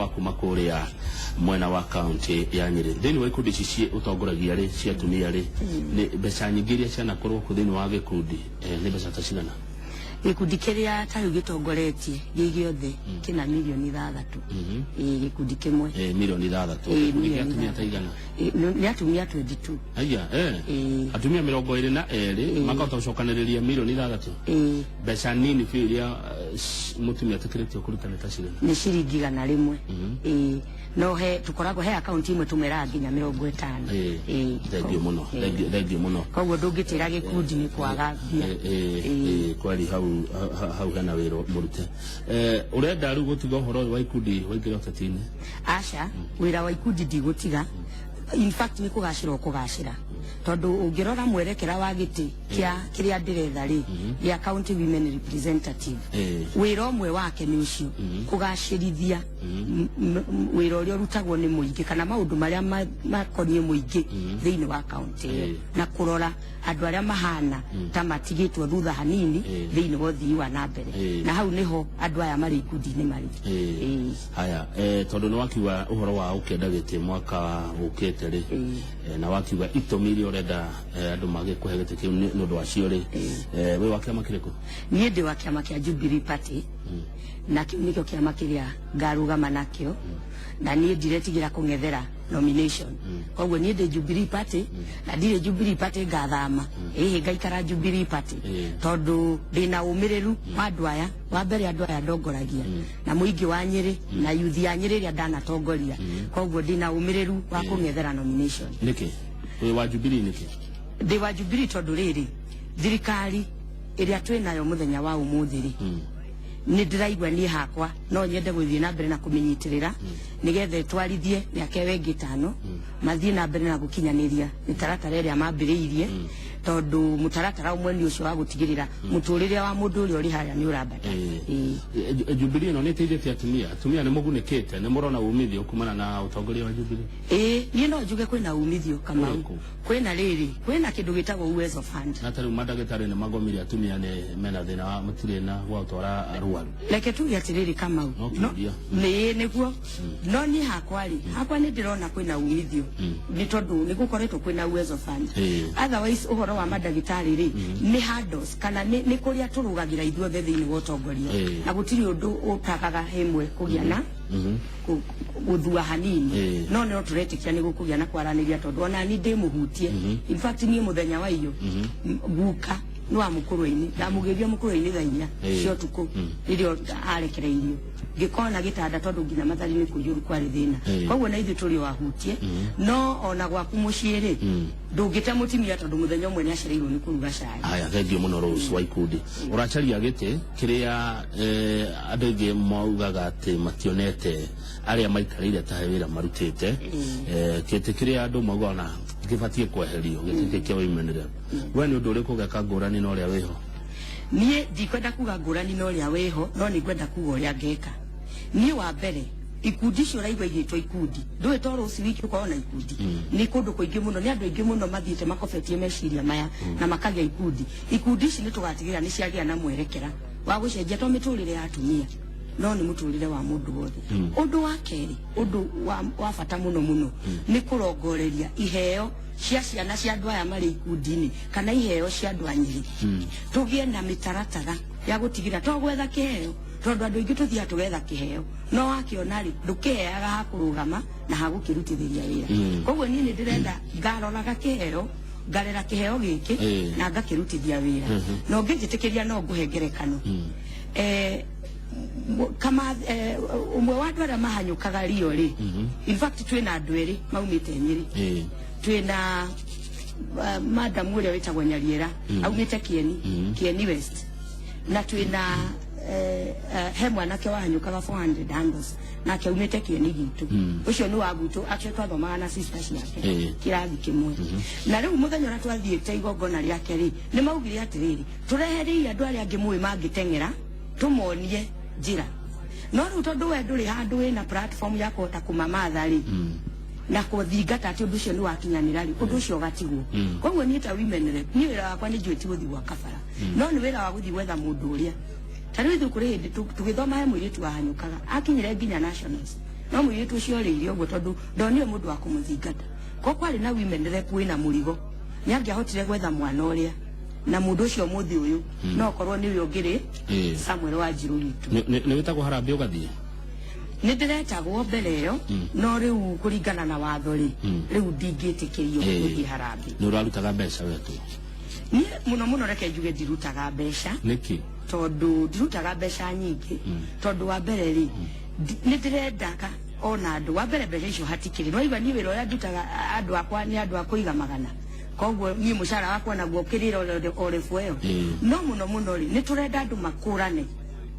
Wa kuma kũrĩa mwena wa kaunti ya Nyĩrĩ. Thĩinĩ wa ikundi ici ũtongoragia rĩ, cia atumia rĩ, nĩ mbeca nyingĩ iria cianakorwo kũ thĩinĩ wa gĩkundi, nĩ mbeca ta cigana? Gĩkundi kĩrĩa ta rĩu gĩtongoretie gĩ gĩothe kĩna mirioni 6. Ĩĩ, gĩkundi kĩmwe. Mirioni 6? Ĩĩ, Gĩkundi kĩa mirioni atumia ta igana? Ĩĩ, nĩ atumia 22. Aya, eh. Ĩĩ. Atumia 22 makahota gũcokanĩrĩria mirioni 6? Ĩĩ. Mbeca nini biũ iria mũtumia etĩkĩrĩtio kũruta nĩ ta cigana? Nĩ ciringi 100. Ĩĩ, no he tũkoragwo he akaunti imwe tũmeraga nginya 50. Ĩĩ. Thengiũ mũno. Thengiũ, thengiũ mũno. Koguo ndũngĩtĩra gĩkundi nĩ kwaga mbia. Ĩĩ. Kweli hau hau hena wĩra mũrute. Ũrenda rĩu gũtiga ũhoro ũyũ wa ikundi waingĩra ũteti-inĩ? Aca, wĩra wa ikundi ndigũtiga. In fact, nĩ kũgacĩra ũkũgacĩra, tondũ ũngĩrora mwerekera wa gĩtĩ kĩa kĩrĩa ndĩretha rĩ, gĩa county women representative, wĩra ũmwe wake nĩ ũcio, kũgacĩrithia wĩra ũrĩa ũrutagwo nĩ mũingĩ kana maũndũ marĩa makoniĩ mũingĩ thĩinĩ wa kaunti ĩyo, na kũrora andũ arĩa mahana ta matigĩtwo thutha hanini thĩinĩ wa ũthii wa na mbere. Na hau nĩho andũ aya marĩ ikundi-inĩ marĩ. Ĩĩ. Haya, tondũ nĩ wakiuga ũhoro wa ũkĩenda gĩtĩ mwaka ũkĩte rĩ, na wakiuga itũmi iria ũrenda andũ magĩkũhe gĩtĩ kĩu nĩ ũndũ wacio rĩ, wĩ wa kĩama kĩrĩkũ? Niĩ ndĩ wa kĩama kĩa Jubilee Party, na kĩu nĩkĩo kĩama kĩrĩa ngarũgama nakĩo, na niĩ ndiretigĩra kũng'ethera nomination. Koguo niĩ ndĩ Jubilee Party, na ndirĩ Jubilee Party ngathama, ĩhĩ, ngaikara Jubilee Party, tondũ ndĩna ũmĩrĩru wa andũ aya. Wa mbere, andũ aya ndongoragia na mũingĩ wa Nyĩrĩ na yuthi ya Nyĩrĩ ĩrĩa ndanatongoria. Koguo ndĩna ũmĩrĩru wa kũng'ethera nomination. Nĩkĩ wĩ wa Jubilee? Nĩkĩ? Ndĩ wa Jubilee tondũ rĩrĩ, thirikari ĩrĩa twĩ nayo mũthenya wa ũmũthĩ rĩ, nĩ ndĩraigua niĩ hakwa no nyende gũthiĩ na mbere na kũmĩnyitĩrĩra, nĩgetha ĩtwarithie mĩaka ĩyo ĩngĩ 5, mathiĩ na mbere na gũkinyanĩria mĩtaratara ĩrĩa mambĩrĩirie, tondũ mũtaratara ũmwe nĩ ũcio wa gũtigĩrĩra mũtũrĩre wa mũndũ ũrĩa ũrĩ harĩa nĩ ũrambata. Ĩĩ. Jubilee ĩno nĩ ĩteithĩtie atumia? Atumia nĩ mũgunĩkĩte? Nĩ mũrona umithio kumana na ũtongoria wa Jubilee? Ĩĩ, niĩ no njuge kwĩna umithio, Kamau. Ũrĩkũ? Kwĩna rĩrĩ, kwĩna kĩndũ gĩtagwo Uwezo Fund. Na ta rĩu mandagĩtarĩ nĩ magomire, atumia nĩ mena thĩna wa matirĩ na gwa gũtwara arwaru. Reke tuge atĩrĩrĩ, Kamau. No kĩũria. Nĩ nĩguo, no niĩ hakwa rĩ, hakwa nĩ ndĩrona kwĩna umithio, nĩ tondũ nĩ gũkoretwo kwĩna Uwezo Fund. Otherwise, ũhoro wa mandagĩtarĩ rĩ, nĩ hurdles kana nĩ kũrĩa tũrũgagĩra ithuothe thĩinĩ wa ũtongoria, na gũtirĩ ũndũ ũtagaga hĩmwe kũgĩa na gũthua hanini. No no tũretĩkia nĩ gũkũgĩa na kwaranĩria, tondũ ona ni ndĩ mũhutie. In fact, niĩ mũthenya wa iyo guka nĩ wa mũkũrwe-inĩ, ndamũgĩria mũkũrwe-inĩ thaa 4 cia ũtukũ rĩrĩa arekereirio, ngĩkona gĩtanda, tondũ nginya mathari nĩ kũiyũru kwarĩ thĩna. Koguo na ithuĩ tũrĩ o ahutie. No ona gwaku mũciĩ rĩ, ndũngĩte mũtumia, tondũ mũthenya ũmwe nĩ acereirwo nĩ kũruga cai. Haya, thengiũ mũno, Rose wa ikundi. Ũracaria gĩtĩ kĩrĩa andũ aingĩ maugaga atĩ mationete arĩa maikarĩire ta he wĩra marutĩte, gĩtĩ kĩrĩa andũ maugaga ona gĩbatiĩ kweherio, gĩtĩ gĩkĩ kĩa women rep. We nĩ ũndũ ũrĩkũ ũgeka ngũrani na ũrĩa wĩho? Niĩ ndikwenda kuga ngũrani na ũrĩa wĩho, no nĩ ngwenda kuga ũrĩa ngeka. Niĩ wa mbere, ikundi icio ũraigua igĩtwo ikundi, ndũĩ to rũci wiki ũkorwo na ikundi, nĩ kũndũ kũingĩ mũno, nĩ andũ aingĩ mũno mathiĩte makobetie meciria maya na makagĩa ikundi. Ikundi ici nĩ tũgatigĩrĩra nĩ ciagĩa na mwerekera wa gũcenjia to mĩtũrĩre ya atumia, no nĩ mũtũrĩre wa mũndũ wothe. Ũndũ wa kerĩ, ũndũ wa bata mũno mũno, nĩ kũrongoreria iheo cia ciana cia andũ aya marĩ ikundi-inĩ kana iheo cia andũ a Nyĩrĩ. Tũgĩe na mĩtaratara ya gũtigĩrĩra to gwetha kĩheo, tondũ andũ aingĩ tũthiaga tũgetha kĩheo, no wakĩona rĩ, ndũkĩheaga ha kũrũgama na ha gũkĩrutithĩria wĩra. Koguo niĩ nĩ ndĩrenda ngaroraga kĩheo, ngarera kĩheo gĩkĩ na ngakĩrutithia wĩra. Na ũngĩnjĩtĩkĩria, no ngũhe ngerekano. Kama ũmwe wa andũ arĩa mahanyũkaga rio rĩ, in fact twĩna andũ erĩ maumĩte Nyĩrĩ. Twĩna madam ũrĩa wĩtagwo Nyariera, aumĩte Kieni, Kieni West, na twĩna he mwanake wahanyũkaga 400 hurdles, nake aumĩte Kieni gitũ. Ũcio nĩ wa gwitũ, actually twathomaga na sister ciake kĩrathi kĩmwe. Na rĩu mũthenya ũrĩa twathiĩte igongona rĩake rĩ, nĩ maugire atĩrĩrĩ, tũreherei andũ arĩa angĩ mũĩ mangĩteng'era, tũmonie njĩra. No rĩu tondũ we ndũrĩ handũ wĩna platform ya kũhota kũmamatha rĩ, na kũthingata atĩ ũndũ ũcio nĩ wakinyanĩra rĩ, ũndũ ũcio ũgatigwo. Koguo niĩ ta women rep, niĩ wĩra wakwa nĩ njũĩ ti gũthiĩ gwaka bara, no nĩ wĩra wa gũthiĩ gwetha mũndũ ũrĩa. Ta rĩu ithuĩ kũrĩ hĩndĩ tũgĩthoma, he mũirĩtu wahanyũkaga, akinyire nginya nationals. No mũirĩtu ũcio orĩire ũguo tondũ ndonire mũndũ wa kũmũthingata. Ko kwarĩ na women rep wĩna mũrigo, nĩ angĩahotire gwetha mwana ũrĩa na mũndũ ũcio mũthĩ ũyũ no korwo nĩwe ũngĩrĩ Samuel Wanjiru witũ. Nĩ wĩtagwo harambĩ ũgathiĩ? Nĩ ndĩretagwo mbere ĩyo, no rĩu kũringana na watho rĩ, rĩu ndingĩtĩkĩrio gũthiĩ harambĩ. Nĩ ũrarutaga mbeca wetwo? Niĩ mũno mũno reke njuge ndirutaga mbeca. Nĩkĩ? Tondũ ndirutaga mbeca nyingĩ, tondũ wa mbere rĩ, nĩ ndĩrendaga ona andũ wa mbere mbeca icio hatikĩrĩ. Nĩwaigua niĩ wĩra ũrĩa ndutaga andũ akwa nĩ andũ a kũiga magana, koguo niĩ mũcara wakwa naguo ũkĩrĩra o rebu ĩyo. No mũno mũno rĩ, nĩ tũrenda andũ makũrane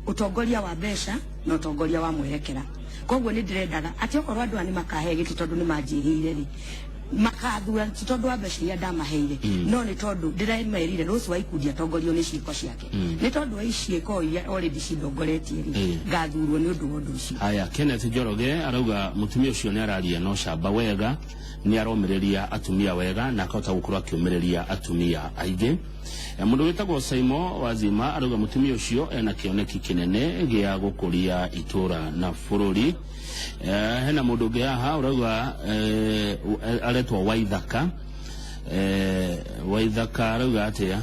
ũtongoria wa mbeca na ũtongoria wa mwerekera. Koguo nĩ ndĩrendaga atĩ okorwo andũ aya nĩ makahe gĩtĩ tondũ nĩ manjĩrĩire rĩ, makathura ti tondũ wa mbeca iria ndamaheire, no nĩ tondũ ndĩramerire Rose wa ikundi atongorio nĩ ciĩko ciake. Nĩ tondũ wa ciĩko iria already cindongoretie rĩ, ngathurwo nĩ ũndũ wa ũndũ ũcio. Haya, Kenneth Njoroge arauga mũtumia ũcio nĩ araria no camba wega, nĩ aromĩrĩria atumia wega na akahota gũkorwo akĩũmĩrĩria atumia aingĩ. Mũndũ wĩtagwo Saimo Wazima arauga mũtumia ũcio ena kĩoneki kĩnene gĩa gũkũria itũra na bũrũri. Hena mũndũ ũngĩ haha ũrauga aretwo Waithaka. Waithaka arauga atĩa?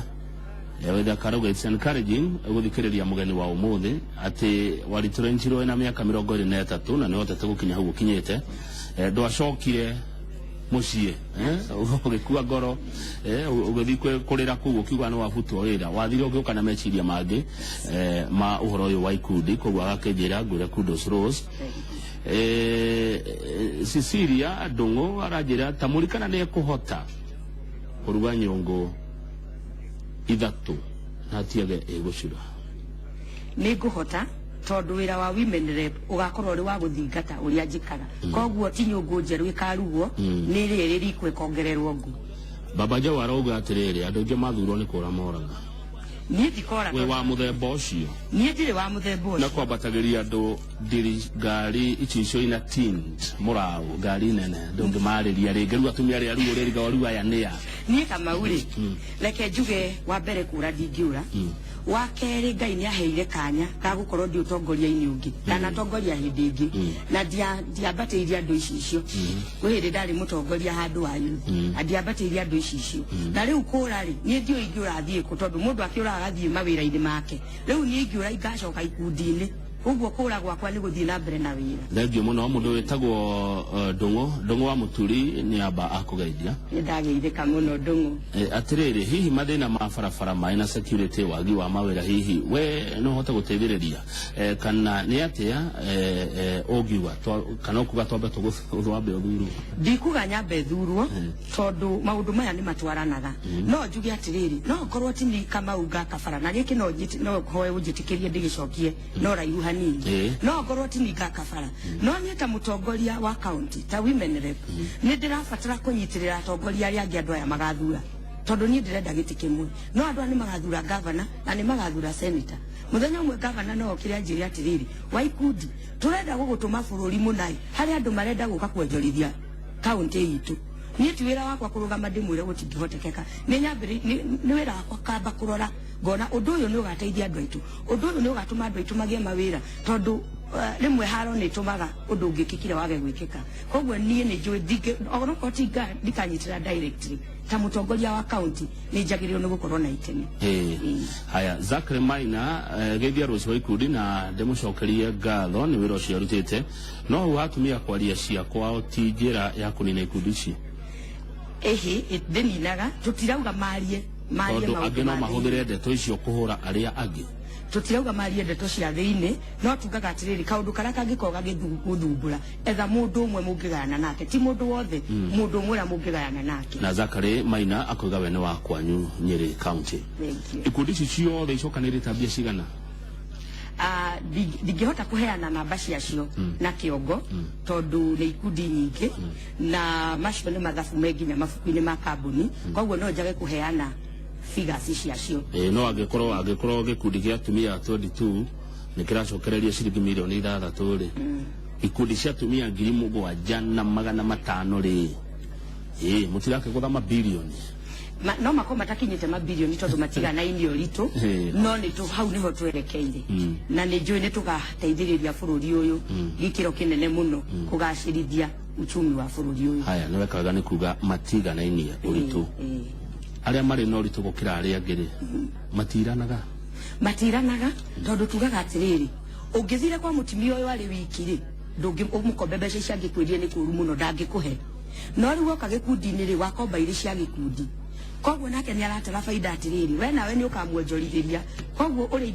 Waithaka arauga it's encouraging gũthikĩrĩria mũgeni wa ũmũthĩ atĩ waritũrenjirwo ena mĩaka 23 na nĩhotete gũkinya hau ũkinyĩte. Ndwacokire mũciĩ, ũgĩkua ngoro, ũgĩthiĩ kũrĩra kũu ũkiuga nĩ wabutwo wĩra, wathire ũgĩũka na meciria mangĩ ma ũhoro ũyũ wa ikundi, koguo agakĩnjĩra ngwĩre kudos Rose. Cecilia Ndung'u aranjĩra ta mũrikana nĩ ekũhota kũruga nyũngũ 3 na atiage ĩgũcura. Nĩ ngũhota tondũ wĩra wa women rep ũgakorwo ũrĩ wa gũthingata ũrĩa njĩkaga, koguo ti nyũngũ njerũ ĩkarugwo, nĩ rĩrĩ riko ĩkongererwo ngũ. Baba Joe arauga atĩrĩrĩ, andũ aingĩ mathurwo nĩ kũra moraga. Niĩ ndikora. Wĩ wa mũthemba ũcio? Niĩ ndirĩ wa mũthemba ũcio. Na kwambatagĩria andũ ndiri ngari ici ina tint mũraũ ngari nene ndũngĩmarĩria rĩngĩ rĩu atumia arĩa rĩu ũrĩriga rĩu aya nĩ a. Niĩ Kamau rĩ, reke njuge wa mbere kũra ndingĩũra, wa kerĩ Ngai nĩ aheire kanya ga gũkorwo ndi ũtongoria-inĩ ũngĩ ndanatongoria hĩndĩ ĩngĩ na ndiambatĩirie andũ ici icio. Kwĩ hĩndĩ ndarĩ mũtongoria handũ wa youth na ndiambatĩirie andũ ici icio, na rĩu kũra rĩ, niĩ ndiũĩ ingĩũra thiĩ kũ, tondũ mũndũ akĩũraga agathiĩ mawĩra-inĩ make. Rĩu niĩ ingĩũra ingacoka ikundi-inĩ, ũguo kũra gwakwa nĩ gũthiĩ na mbere na wĩra. Thengiũ mũno. Mũndũ wĩtagwo Ndung'u wa Mũturi nĩ amba akũgeithia. Nĩ ndageithĩka mũno Ndung'u. Atĩrĩrĩ, hihi mathĩna ma barabara, maĩ na security, wagi wa mawĩra, hihi we no ũhote gũteithĩrĩria, kana nĩ atĩa ũngiuga, kana ũkuga twambe twambe ũthurwo? Ndikuga nyambe thurwo, tondũ maũndũ maya nĩ matwaranaga. No njuge atĩrĩrĩ, no ngorwo ti ni Kamau ngakabara na gĩkĩ no hoe ũnjĩtĩkĩrie ndĩgĩcokie no raihu hanini. No ngorwo ti ni ngakabara, no niĩ ta mũtongoria wa county, ta women rep, nĩ ndĩrabatara kũnyitĩrĩra atongoria arĩa angĩ andũ aya magathura, tondũ niĩ ndĩrenda gĩtĩ kĩmwe, no andũ aya nĩ magathura governor na nĩ magathura senator. Mũthenya ũmwe governor no okire anjĩre atĩrĩrĩ, wa ikundi tũrenda gũgũtũma bũrũri mũnai harĩa andũ marenda gũka kuonjorithia kaunti itũ. Niĩ ti wĩra wakwa kũrũgama ndĩmwĩre gũtingĩhotekeka, nĩ nyambĩrĩ nĩ wĩra wakwa kamba kũrora ngona ũndũ ũyũ nĩ ũgateithia andũ aitũ, ũndũ ũyũ nĩ ũgatũma andũ aitũ magĩe mawĩra, tondũ rĩmwe haro nĩ ĩtũmaga ũndũ ũngĩkĩkire wage gwĩkĩka. Koguo niĩ nĩ njũĩ onokorwo ti ndikanyitĩra directly ta mũtongoria wa county, nĩ njagĩrĩirwo nĩ gũkorwo na itemi. Haya, Zachary Maina, geithia Rose wa ikundi na ndĩmũcokerie ngatho nĩ wĩra ũcio arutĩte. No hau hatumia kwaria cia kwao ti njĩra ya kũnina ikundi ici? Ĩhĩ, ndĩninaga, tũtirauga marie tondũ angĩ no mahũthĩre ndeto icio kũhũra arĩa angĩ. Tũtirauga marie ndeto cia thĩinĩ, no tugaga atĩrĩrĩ, kaũndũ karĩa kangĩkorwo gagĩgũthumbũra, etha mũndũ ũmwe mũngĩgayana nake, ti mũndũ wothe, mũndũ ũmwe ũrĩa mũngĩgayana nake. Na Zachary Maina akoiga we nĩ wa kwanyu Nyeri County. Ikundi ici ciothe icokanĩrĩte mbia cigana? Ndingĩhota kũheana namba ciacio na kĩongo, tondũ nĩ ikundi nyingĩ na macio nĩ mathabu me nginya mabuku-inĩ ma kambuni, koguo no njage kũheana figures ciacio. No angĩkorwo gĩkundi kĩa atumia 22 nĩ kĩracokereria ciringi mirioni 6 rĩ, ikundi cia atumia 7,500 rĩ, mũtirakĩgũtha mabilioni. No makorwo matakinyĩte mabirioni tondũ matiganainie ũritũ. No nĩ tũ hau nĩho twerekeire, na nĩ njũĩ nĩ tũgateithĩrĩria bũrũri ũyũ gĩkĩro kĩnene mũno kũgacĩrithia uchumi wa bũrũri ũyũ. Haya, nĩ wekaga nĩ kuga matiganainie ũritũ. Arĩa marĩ na ũritũ gũkĩra arĩa angĩ rĩ, matiranaga? Matiranaga, tondũ tugaga atĩrĩrĩ, ũngĩthire kwa mũtumia ũyũ arĩ wiki rĩ, ndũngĩ ũmũkombe mbeca ici angĩkwĩrie nĩ kũru mũno, ndangĩkũhe. No rĩu woka gĩkundi-inĩ rĩ, wakomba irĩ cia gĩkundi, koguo nake nĩ aratara baida atĩrĩrĩ, we nawe nĩ ũkamuonjorithĩria, koguo ũrĩa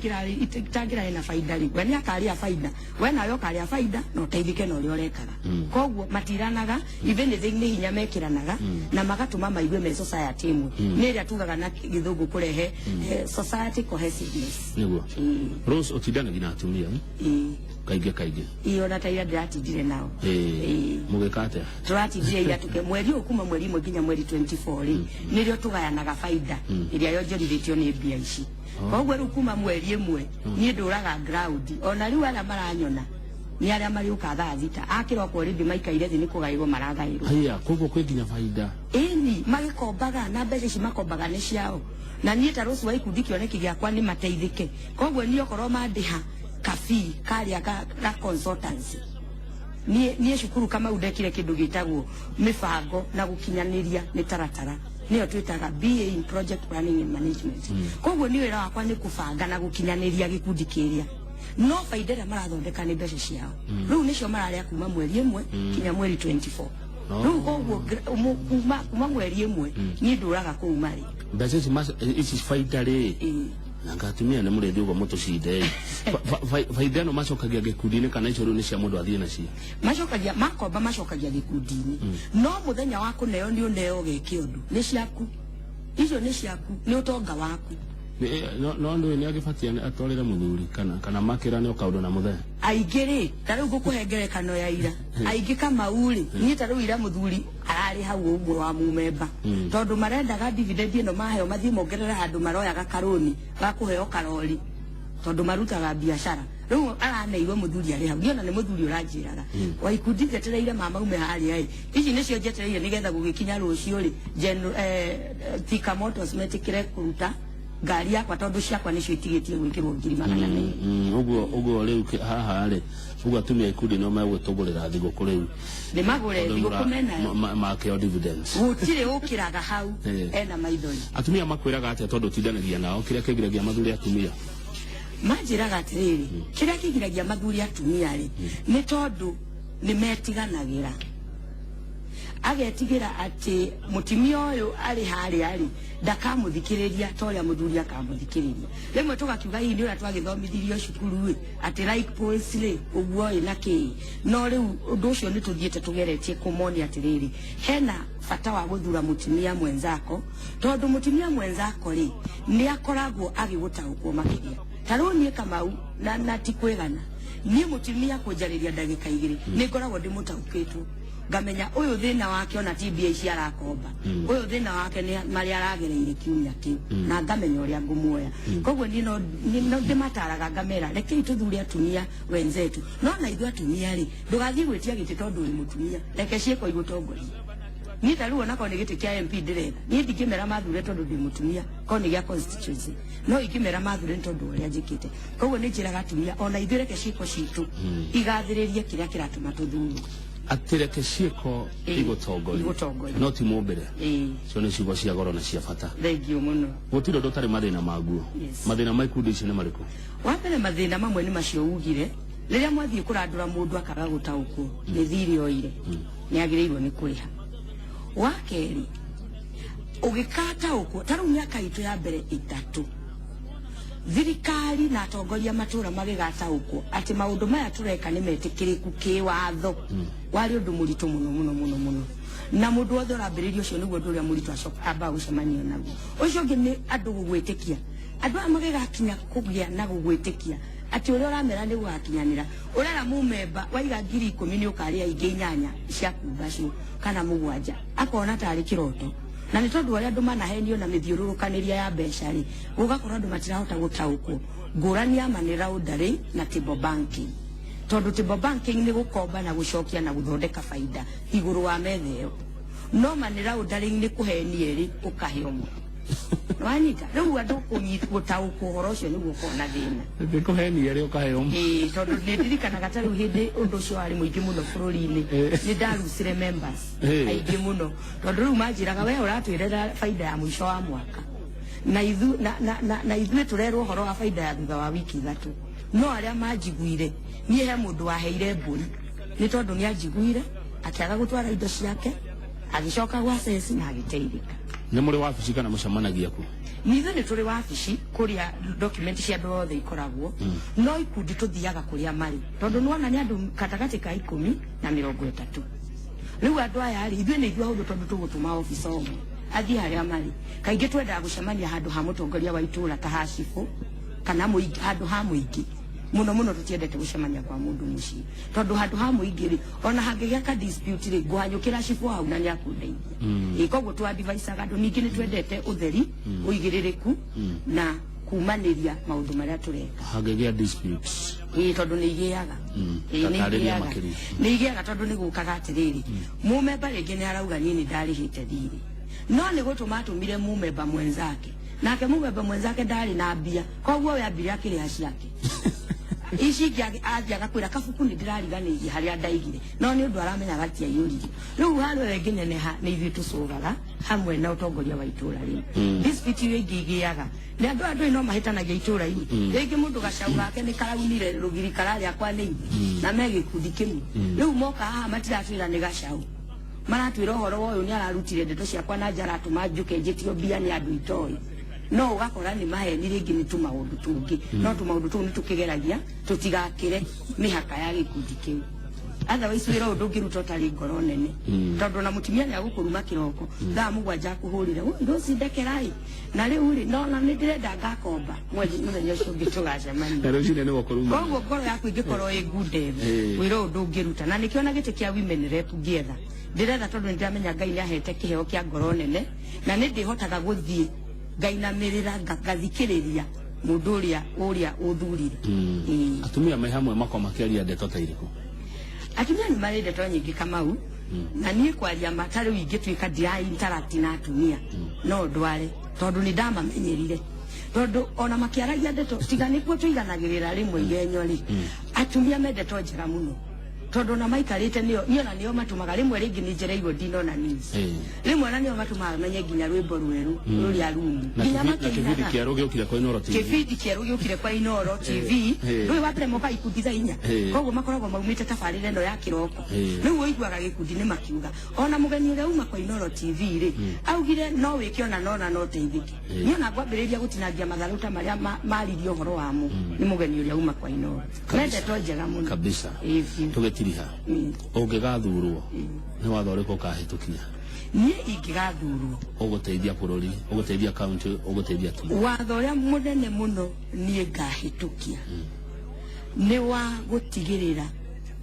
itangĩrarĩ na baida rĩ, we nĩ akarĩa baida, we nawe ũkarĩa baida na ũteithĩke na ũrĩa ũrekaga. Koguo matiranaga, if anything nĩ hinya mekĩranaga na magatũma maigue me society ĩmwe, nĩ ĩrĩa tugaga na gĩthũngũ kũrehe society cohesiveness. Nĩguo. Rose, ũtindanagia na atumia kaingĩ kaingĩ? Ĩĩ, ona ta ira ndĩratindire nao. Ĩĩ. Mũgĩka atĩa? Tũratindire ira tuke mweri ũyũ, kuma mweri 1 nginya mweri 24 rĩ, nĩrĩo tũgayanaga baida ĩrĩa yonjorithĩtio nĩ mbia ici. Koguo rĩu kuma mweri 1 niĩ ndũraga ground, ona rĩu arĩa maranyona nĩ arĩa marĩũka thaa 6 akĩroko rĩndĩ maikaire thĩ nĩ kũgaĩrwo maragaĩrwo. Haya, koguo kwĩ nginya baida? Ĩni, magĩkombaga na mbeca ici makombaga nĩ ciao, na niĩ ta Rose wa ikundi kĩoneki gĩakwa nĩ mateithĩke. Koguo niĩ okorwo mandĩha kabii karĩa ga consultancy, niĩ cukuru Kamau ndekire kĩndũ gĩtagwo mĩbango na gũkinyanĩria mĩtaratara, nĩyo twĩtaga BA in project planning and management. Koguo niĩ wĩra wakwa nĩ kũbanga na gũkinyanĩria gĩkundi kĩrĩa, no baida ĩrĩa marathondeka nĩ mbeca ciao, rĩu nĩcio mararĩa kuma mweri 1 kinya mweri 24. Rĩu koguo kuma mweri 1 niĩ ndũraga kũu marĩ. Mbeca ici ici baida rĩ, na ngatumia nĩ mũrĩthi ũguo mũtũcinde, baida ĩno macokagia gĩkundi-inĩ kana icio rĩu nĩ cia mũndũ athiĩ nacio? Macokagia, makomba macokagia gĩkundi-inĩ, no mũthenya wa kũneo nĩ ũneo geke ũndũ, nĩ ciaku icio, nĩ ciaku, nĩ ũtonga waku. No ndũĩ nĩ agĩbatie atwarĩre mũthuri kana makĩrane o kaũndũ na mũthee? Aingĩ rĩ, ta rĩu ngũkũhe ngerekano ya ira, aingĩ Kamau rĩ, niĩ ta rĩu ira mũthuri ararĩ hau ũguo wa mumemba, tondũ marendaga dividend ĩno maheo mathiĩ mongerere handũ maroyaga karũni ga kũheo karori, tondũ marutaga biacara. Rĩu araneirwo mũthuri arĩ hau, niona nĩ mũthuri ũranjĩraga wa ikundi njetereire mama ume harĩa ĩ, ici nĩcio njetereire nĩgetha gũgĩkinya rũciũ rĩ, Thika Motors metĩkĩre kũruta ngari yakwa, tondũ ciakwa nĩcio itigĩtie gwĩkĩrwo 200,000. Ũguo rĩu haha rĩ, ũguo atumia a ikundi nĩo megwĩtũgũrĩra thigũkũ rĩu? Nĩ magũre Tondũ thigũkũ menayo. Makĩo dividends. Gũtirĩ ũkĩraga hau ena maithori. Atumia makwĩraga atĩa, tondũ ũtindanagia nao, kĩrĩa kĩgiragia mathuri atumia? Manjĩraga atĩrĩrĩ, kĩrĩa kĩgiragia mathuri atumia rĩ, nĩ tondũ nĩ metiganagĩra, agetigĩra atĩ mũtumia ũyũ arĩ harĩa rĩ, ndakamũthikĩrĩria ta ũrĩa mũthuri akamũthikĩrĩria. Rĩmwe tũgakiuga hihi nĩ ũrĩa twagĩthomithirio cukuru ĩ, atĩ like poles rĩ, ũguo ĩ na kĩĩ. No rĩu ũndũ ũcio nĩ tũthiĩte tũgeretie kũmonia atĩrĩrĩ, hena bata wa gũthura mũtumia mwenzako, tondũ mũtumia mwenzako rĩ, nĩ akoragwo agĩgũtaũkwo makĩria. Ta rĩu niĩ Kamau, na ti kwĩgana, niĩ mũtumia kũnjarĩria ndagĩka 2 nĩ ngoragwo ndĩmũtaũkĩtwo, ngamenya ũyũ thĩna wake ona ti mbia ici arakomba, ũyũ thĩna wake nĩ marĩa aragereire kiumia kĩu, na ngamenya ũrĩa ngũmuoya. Koguo niĩ no ndĩmataraga ngamera, rekei tũthure atumia wenzetu. No na ithuĩ atumia rĩ, ndũgathiĩ gwĩtia gĩtĩ tondũ ũrĩ mũtumia, reke ciĩko igũtongorie. Niĩ ta rĩu onakorwo nĩ gĩtĩ kĩa MP ndĩretha, niĩ ndingĩmera mathure tondũ ndĩ mũtumia, korwo nĩ gĩa constituency, no ingĩmera mathure nĩ tondũ wa ũrĩa njĩkĩte. Koguo nĩ njĩraga atumia ona ithuĩ reke ciĩko citũ igathĩrĩrie kĩrĩa kĩratũma tũthurwo. Atĩ reke ciĩko igũtongorie. Igũtongorie. No ti mũmbĩre. Ĩĩ. Cio nĩ ciugo cia goro na cia bata. Thengiũ mũno. Gũtirĩ ũndũ ũtarĩ mathĩna maguo. Yes. Mathĩna ma ikundi ici nĩ marĩkũ? Wa mbere, mathĩna mamwe nĩ macio ugire, rĩrĩa mwathiĩ kũrandũra mũndũ akaga gũtaũkwo nĩ thirĩ oire, nĩ agĩrĩirwo nĩ kũrĩha. Wa kerĩ, ũgĩkataũkwo, ta rĩu mĩaka itũ ya mbere 3, thirikari na atongoria matũra magĩgataũkwo atĩ maũndũ maya tũreka nĩ metĩkĩrĩku kĩwatho, warĩ ũndũ mũritũ mũno mũno mũno mũno, na mũndũ wothe ũrambĩrĩria ũcio nĩguo ũndũ ũrĩa mũritũ ambaga gũcemania naguo. Ũcio ũngĩ nĩ andũ gũgwĩtĩkia. Andũ aya magĩgakinya kũgĩa na gũgwĩtĩkia atĩ ũrĩa ũramera nĩ gũgakinyanĩra, ũrera mũmemba waiga 10,000 nĩ ũkarĩa ingĩ 8 cia kumbacũ kana 7, akona tarĩ kĩroto. Na nĩ tondũ ũrĩa andũ manahenio na mĩthiũrũrũkanĩria ya mbeca rĩ, gũgakorwo andũ matirahota gũtaũkwo ngũrani ya money laundering na table banking, tondũ table banking nĩ gũkomba na gũcokia na gũthondeka baida igũrũ wa metha ĩyo. No money laundering nĩ kũhenia ĩrĩ ũkahe ũmwe. Wanyita rĩu andũ kũnyitwo taũkwo ũhoro ũcio nĩguo ũkorwo na thĩna. Nĩ kũhenia ĩrĩ ũkahe ũmwe. Ĩĩ, tondũ nĩ ndirikanaga ta rĩu hĩndĩ ũndũ ũcio warĩ mũingĩ mũno bũrũri-inĩ, nĩ ndarucire members aingĩ mũno, tondũ rĩu manjĩraga we ũratwĩrera baida ya mũico wa mwaka na ithu na, na, na, na ithuĩ tũrerwo ũhoro wa baida ya thutha wa wiki 3. No arĩa manjiguire niĩ, he mũndũ waheire mbũri nĩ tondũ nĩ anjiguire, akĩaga gũtwara indo ciake, agĩcoka gwa ceci na agĩteithĩka. Nĩ mũrĩ wabici kana mũcemanagia ku? Nithuĩ nĩ tũrĩ wabici kũrĩa document cia andũ othe ikoragwo, no ikundi tũthiaga kũrĩa marĩ, tondũ nĩwona nĩ andũ gatagatĩ ka 10 na 30. Rĩu andũ aya rĩ, ithuĩ nĩ ithuĩ ahũthũ, tondũ tũgũtũma officer ũmwe athiĩ harĩa marĩ. Kaingĩ twendaga gũcemania handũ ha mũtongoria wa itũũra, ta ha cibũ kana mũingĩ, handũ ha mũingĩ mũno mũno. Tũtiendete gũcemania kwa mũndũ mũciĩ, tondũ handũ ha mũingĩ rĩ, ona hangĩgĩa ka dispute rĩ, ngũhanyũkĩra cibũ hau na nĩakũndeithia. Ĩ koguo tũ-advisaga andũ. Ningĩ nĩ twendete ũtheri, ũigĩrĩrĩku na kumanĩria maũndũ marĩa tũreka. Hangĩgĩa disputes? Ĩĩ, tondũ nĩ igĩaga. Ĩĩ, nĩ Tatarĩria igĩaga. makĩria. Nĩ igĩaga, tondũ nĩ gũkaga atĩrĩrĩ, mũmemba rĩngĩ nĩ arauga niĩ nĩ ndarĩhĩte thirĩ, no nĩ gũtũma atũmire mũmemba mwenzake, nake mũmemba mwenzake ndarĩ na mbia, koguo we ambire akĩrĩha ciake, ici ingĩ athiĩ agakwĩra kabuku nĩ ndĩrariganĩirie harĩa ndaigire, no nĩ ũndũ aramenya gatiaiyũririe. Rĩu harĩa ĩngĩneneha nĩ ithuĩ tũcũgaga hamwe na ũtongoria wa itũra rĩu. Dispute iria ingĩ igĩaga nĩ andũ no mahĩtanagia itũra-inĩ. Rĩngĩ mũndũ gacau gake nĩ karaunire rũgiri kararĩa kwa nĩi na me gĩkundi kĩmwe. Rĩu moka haha matiratwĩra nĩ gacau, maratwĩra ũhoro wa ũyũ nĩ ararutire ndeto ciakwa na nja, aratũma njũke njĩtio mbia nĩ andũ itoĩ. No ũgakora nĩ maheni, rĩngĩ nĩ tũmaũndũ tũngĩ, no tũmaũndũ tũu nĩ tũkĩgeragia tũtigakĩre mĩhaka ya gĩkundi kĩu. Otherwise wĩra ũyũ ndũngĩruta ũtarĩ ngoro nene, tondũ ona mũtumia nĩ agũkũruma kĩroko thaa 7, akũhũrĩre ndũcindekera na rĩu rĩ, no na nĩ ndĩrenda ngakomba mweri mũthenya ũcio ũngĩ tũgacemania. Na rũcinĩ nĩ gũkũruma. Koguo ngoro yaku ĩngĩkorwo ĩ ngunderu, wĩra ũyũ ndũngĩruta. Na nĩkĩo na gĩtĩ kĩa women rep ngĩetha, ndĩretha tondũ nĩ ndĩramenya Ngai nĩ ahete kĩheo kĩa ngoro nene, na nĩ ndĩhotaga gũthiĩ ngainamĩrĩra, ngathikĩrĩria mũndũ ũrĩa ũthurire. Ĩĩ. Atumia me hamwe makwa makĩaria ndeto ta irĩkũ? Atumia nĩ marĩ ndeto nyingĩ, Kamau, na niĩ kwaria ma, ta rĩu ingĩtuĩka ndira interact na atumia no ndware, tondũ nĩ ndamamenyerire, tondũ ona makĩaragia ndeto tiga nĩkuo tũiganagĩrĩra rĩmwe igenyo rĩ. Atumia me ndeto njega mũno, tondũ ona maikarĩte nĩo niĩ ona nĩo matũmaga rĩmwe rĩngĩ nĩ njereirwo ndinona news, rĩmwe ona nĩo matũmaga menye nginya rwĩmbo rwerũ rũrĩa rumu. Na nginya kĩbindi makĩinaga. Kĩerũ gĩũkire kwa Inooro TV. Kĩbindi kĩerũ gĩũkire kwa Inooro TV. Rĩu wa mbere moka ikundi thaa 4. Koguo makoragwo maumĩte tabarĩra ĩno ya kĩroko. Rĩu ũiguaga gĩkundi nĩ makiuga ona mũgeni ũrĩa uma kwa Inooro TV rĩ, augire no wĩke ona nona no teithĩke. Niĩ ona ngwambĩrĩria gũtinangia matharũ ta marĩa maririe ũhoro wamo nĩ mũgeni ũrĩa uma kwa Inooro. Mendetwo njega mũno. Kabisa. Ĩĩ, biũ. Tũgĩtiriha, ũngĩgathurwo, nĩ watho ũrĩkũ ũkahĩtũkia? Niĩ ingĩgathurwo, ũgũteithia bũrũri, ũgũteithia kaunti, ũgũteithia atumia? Watho ũrĩa mũnene mũno niĩ ngahĩtũkia nĩ wa gũtigĩrĩra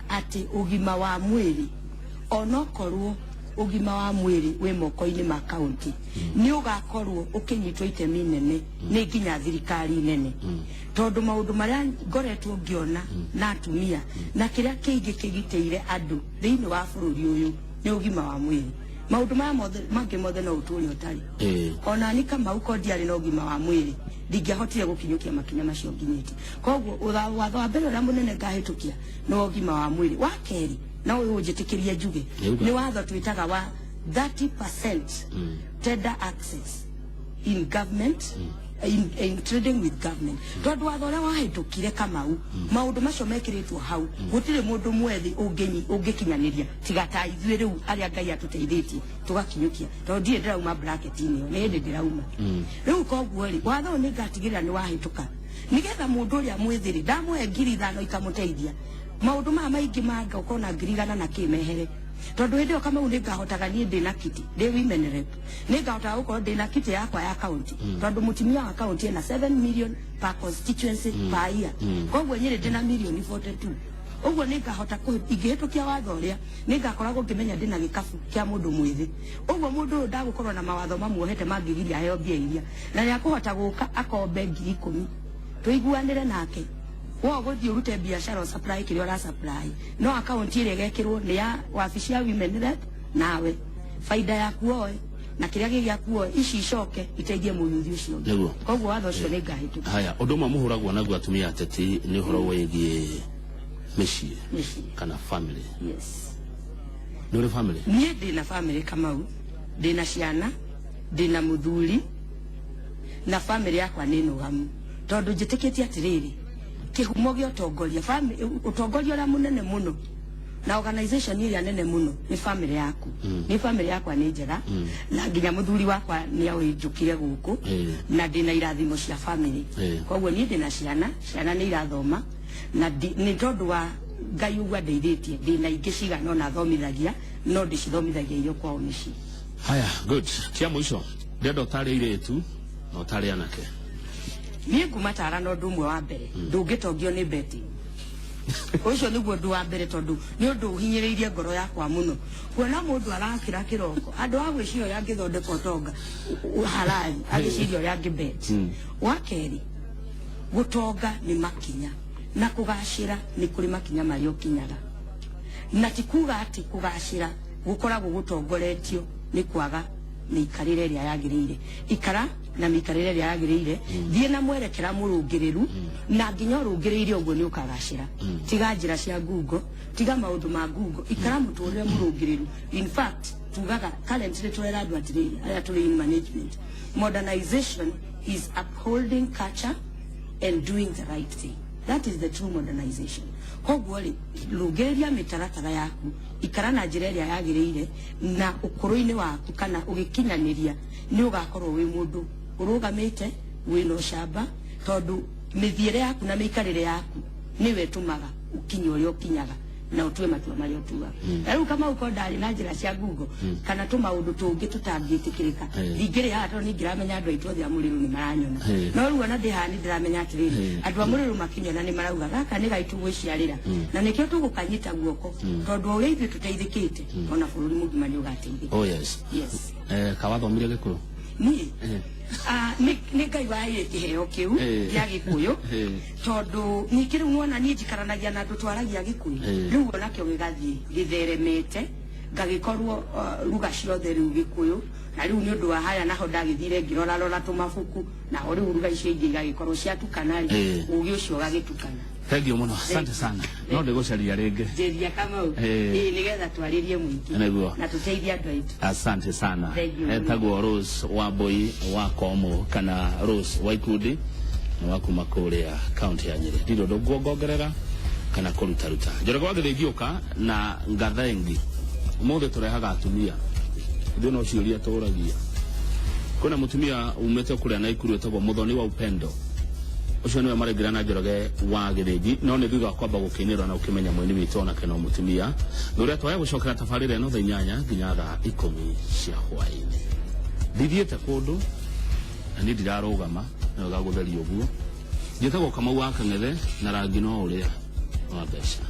atĩ ũgima wa mwĩrĩ, onokorwo ũgima wa mwĩrĩ wĩ moko-inĩ ma kaunti, nĩ ũgakorwo ũkĩnyitwo itemi nene nĩ nginya thirikari nene, tondũ maũndũ marĩa ngoretwo ngĩona na atumia na kĩrĩa kĩingĩ kĩgitĩire andũ thĩinĩ wa bũrũri ũyũ nĩ ũgima wa mwĩrĩ. Maũndũ maya mothe mangĩ mothe no ũtũre ũtarĩ. Ona ni Kamau ko ndiarĩ na ũgima wa mwĩrĩ, ndingĩahotire gũkinyũkia makinya macio nginyĩtie. Koguo watho wa mbere ũrĩa mũnene ngahĩtũkia nĩ wa ũgima wa mwĩrĩ. Wa kerĩ, na ũyũ ũnjĩtĩkĩrie njuge, Nĩuga. nĩ watho twĩtaga wa 30% tender access in government, in trading with government, tondũ watho ũrĩa wahĩtũkire, Kamau, maũndũ macio mekĩrĩtwo hau, gũtirĩ mũndũ mwethi ũngĩkinyanĩria tiga ta ithuĩ rĩu arĩa Ngai atũteithĩtie tũgakinyũkia, tondũ ndirĩ ndĩrauma bracket-inĩ ĩyo, nĩ hĩndĩ ndĩrauma rĩu. Koguo rĩ, watho ũyũ nĩ ngatigĩrĩra nĩ wahĩtũka, nĩgetha mũndũ ũrĩa mwĩthĩ rĩ, ndamũhe 5,000 ikamũteithia maũndũ maya maingĩ manga ũkona 100,000 na kĩ mehere, tondũ hĩndĩ ĩyo, Kamau, nĩ ngahotaga niĩ ndĩ na kiti, ndĩ women rep, nĩ ngahotaga gũkorwo ndĩ na kiti yakwa ya county, tondũ mũtumia wa county ena 7 million per constituency per year. Koguo nyĩrĩ ndĩ na mirioni 42. Ũguo nĩ ngahota ingĩhĩtũkia watho ũrĩa, nĩ ngakoragwo ngĩmenya ndĩna gĩkabu kĩa mũndũ mwĩthĩ. Ũguo mũndũ ũyũ ndagũkorwo na mawatho mamuohete mangĩgiria aheo mbia iria, na nĩ akũhota gũka akombe 10,000, tũiguanĩre nake, wo ũgũthiĩ ũrute biacara, supply kĩrĩa ũra supply, no akaunti ĩrĩa ĩgekĩrwo nĩ ya wabici ya women rep nawe. Baida yaku oe na kĩrĩa gĩ gĩaku oe, ici icoke iteithie mũyuthi ũcio ũngĩ. Nĩguo. Koguo watho ũcio nĩ ngahĩtũkia. Haya, ũndũ ũmwe mũhũragwo naguo atumia ateti nĩ ũhoro wĩgiĩ mĩciĩ Mĩciĩ. kana family. Yes. Nĩ ũrĩ family? Niĩ ndĩna family, Kamau, ndĩna ciana, ndĩna mũthuri, na family yakwa nĩ nũgamu, tondũ njĩtĩkĩtie atĩrĩrĩ, kĩhumo gĩa ũtongoria, ũtongoria ũrĩa mũnene mũno na organization ĩrĩa nene mũno nĩ family yaku. Nĩ family yakwa nĩ njega, na nginya mũthuri wakwa nĩ awĩnjũkire gũkũ, na ndĩna irathimo cia family. Koguo niĩ ndĩna ciana, ciana nĩ irathoma, na nĩ tondũ wa Ngai ũguo andeithĩtie, ndĩna ingĩ cigana ona thomithagia, no ndĩcithomithagia irio kwao mĩciĩ. Haya, good. Kia mũico, ndĩrenda ũtarĩ airĩtu na ũtarĩ anake. Niĩ ngumatara na ũndũ ũmwe wa mbere, ndũngĩtongio nĩ betting. Ũcio nĩguo ũndũ wa mbere, tondũ nĩ ũndũ ũhinyĩrĩirie ngoro yakwa mũno kuona mũndũ arakĩra kĩroko andũ a gwĩciria ũrĩa angĩthondeka ũtonga halali, agĩciria ũrĩa angĩ bet. Wa kerĩ, gũtonga nĩ makinya na kũgacĩra nĩ kũrĩ makinya marĩa ũkinyaga, na ti kuga atĩ kũgacĩra gũkoragwo gũtongoretio nĩ kwaga mĩikarĩre ĩrĩa yagĩrĩire. Ikara na mĩikarĩre ĩrĩa yagĩrĩire, thiĩ na mwerekera mũrũngĩrĩru, na nginya ũrũngĩrĩire ũguo nĩ ũkagacĩra. Tiga njĩra cia ngungo, tiga maũndũ ma ngungo, ikara mũtũrĩre mũrũngĩrĩru. In fact, tugaga currently tũrera andũ atĩrĩrĩ, arĩa tũrĩ in management, modernization is upholding culture and doing the right thing. That is the true modernization. Koguo rĩ, rũngĩrĩria mĩtaratara yaku, ikara na njĩra ĩrĩa yagĩrĩire, na ũkũrũ-inĩ waku kana ũgĩkinyanĩria nĩ ũgakorwo wĩ mũndũ ũrũgamĩte wĩna ũcamba, tondũ mĩthiĩre yaku na mĩikarĩre yaku nĩwe ĩtũmaga ũkinye ũrĩa ũkinyaga na ũtue matua marĩa ũtuaga. Na rĩu Kamau, ko ndarĩ na njĩra cia ngungo kana tũmaũndũ tũngĩ tũtangĩtĩkĩrĩka, ndingĩrĩ haha, tondũ ningĩramenya andũ aitũ othe a Mũrĩrũ nĩ maranyona. No rĩu ona ndĩ haha nĩ ndĩramenya atĩrĩrĩ, andũ a Mũrĩrũ makĩnyona nĩ marauga gaka nĩ gaitũ gwĩciarĩra, na nĩkĩo tũgũkanyita guoko, tondũ o ũrĩa ithuĩ tũteithĩkĩte, ona bũrũri mũgima nĩ ũgateithĩka. Oh yes. Yes. Kawathomire gĩkũyũ? Niĩ? Nĩ Ngai waheire kĩheo kĩu gĩa gĩkũyũ, tondũ ningĩ rĩu wona niĩ njikaranagia na andũ twaragia gĩkũyũ. Rĩu onakĩo gĩgathiĩ gĩtheremete, ngagĩkorwo ruga ciothe rĩu gĩkũyũ, na rĩu nĩ ũndũ wa haya naho ndagĩthire ngĩrorarora tũmabuku, naho rĩu ruga icio ingĩ igagĩkorwo ciatukana rĩ, ũgĩ ũcio ũgagĩtukana. Thank you mũno, asante sana, no ndĩgũcaria rĩngĩ. Njĩria, Kamau. Ĩĩ, nĩgetha twarĩrie mũingĩ na tũteithie andũ aitũ. Asante sana. Thank you. Etagwo Rose Wambui wa Komo kana Rose wa Ikundi, nĩ wa kuma kũrĩa kaunti ya Nyĩrĩ. Ndirĩ ũndũ nguongongerera kana kũrutaruta. Njoroge wa Gĩthĩnji na Ngathengi, ũmũthĩ tũrehaga atumia, ithuĩ no ciũria tũragia. Kwĩna mũtumia umĩte kũrĩa Naikuru wĩtagwo Mũthoni wa Upendo, ũcio nĩwe maraingĩra na Njoroge wa Gĩthĩnji, no nĩ thutha wa kwamba gũkĩinĩrwo na ũkĩmenya mũini witũ onake no mũtumia. Thũrĩa twaya gũcokera tabarĩra ĩno thaa 8 nginya thaa 10 cia hwaĩ-inĩ. Ndithiĩte kũndũ na niĩ ndirarũgama, nĩ wega gũtheria ũguo. Njĩtagwo Kamau wa Kang'ethe, na rangi no ũrĩa wa mbeca.